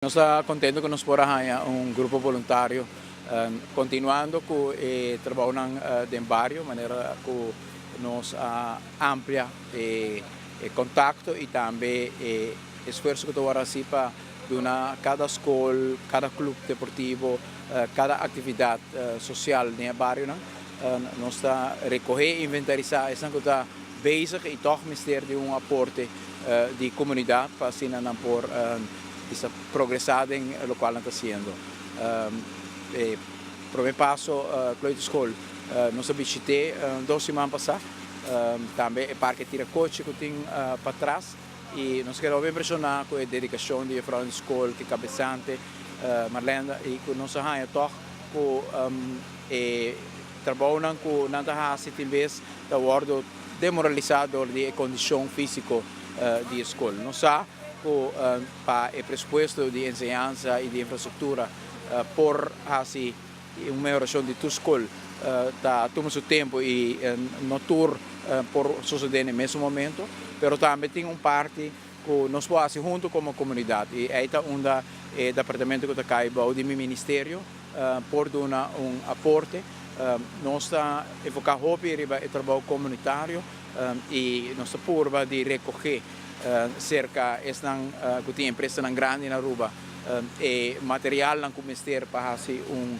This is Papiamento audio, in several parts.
Nos ta contento cu nos por a haya un grupo voluntario, continuando cu e trabounan den bario, manera cu nos a amplia e contacto y tambe e esfuerso cu ta worde haci pa duna cada scol, cada club deportivo, cada actividad social den e barionan. Nos ta recoge, inventarisa esnan cu ta bezig y toch mester di un aporte di comunidad pa asina nan por bisa progresa den locual nan ta haciendo. E prome paso, kleuterschool, nos a bishite 2 siman pasa, tambe e parke tira coche cu tin patras, y nos a keda impresiona cu e dedicacion di juffrouw di scol, cu cabesante Marlenda, y cu nos a haya toch cu e trabounan cu nan ta haci tin bes ta wordo demoralisa door di condicion fisico di scol. Nos sa cu pa e presupuesto di enseñansa y di infrastructura por haci un mehoracion di tur scol ta tuma su tempo y no tur por sucede na mesun momento, pero tambe tin un parti cu nos por haci hunto como comunidad y ey ta unda e departamento cu ta cay bou di mi ministerio por duna un aporte. Nos ta enfoca hopi riba e trabou comunitario y nos ta purba di recoge cerca esnan cu tin empresanan grandi na Aruba e materialnan cu mester pa haci un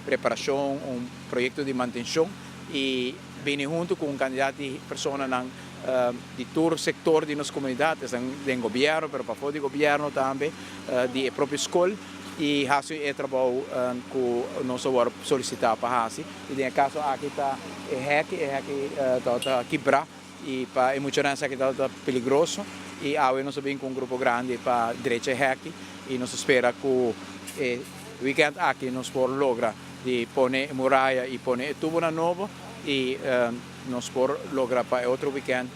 preparacion, un proyecto di mantencion, y bini hunto cu un cantidad di personanan di tur sector di nos comunidad, di gobierno, pero pafo di gobierno tambe, di propio scol, y haci e trabou cu nos a solicita pa haci. Y den e caso aki ta e hek ta kibra y pa e muchanan aki ta peligroso y awe nos a bin cu un grupo grandi pa drecha e hek y nos ta spera cu e weekend aki nos por logra di pone muraya y pone tubo nobo y nos por logra pa otro weekend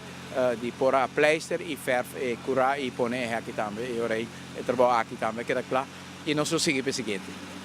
di por a pleister y verf e cura y pone aki tambe y ora e trabou aki tambe keda cla y nos ta sigui pa e siguiente.